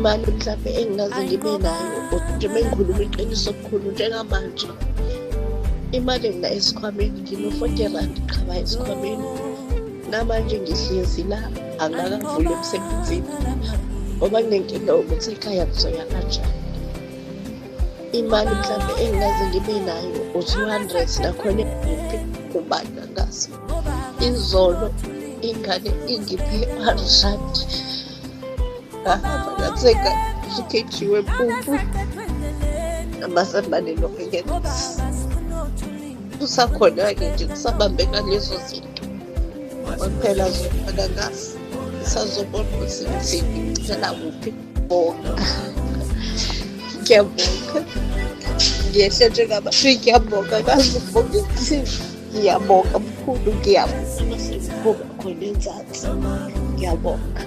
Imali mhlampe engingaze ngibe nayo nje mengikhuluma iqiniso okukhulu njengamanje, imali enginayo esikhwameni ngino-40 rand qhaba esikhwameni. Namanje ngihlezi la angakavuli emsebenzini ngoba nginenkinga yokuthi ekhaya ngizoya kanjani. Imali mhlampe engingaze ngibe nayo u-200 nakhona ubani angazi. Izolo ingane ingiphe 1 rand, ngahamba ngathenga ukheji wempuphu, amazambane no-anyanisi. Kusakhona-ke nje kusabambe ngalezo zinto kwaphela zona ngazi, ngisazobona ukuthi ngithini, ngicela kuphi. Bonga, ngiyabonga, ngiyehle njengabantu, ngiyabonga kazi ngibonga ukuthini. Ngiyabonga mkhulu, ngiyabonga sekuphuma khona enzansi, ngiyabonga.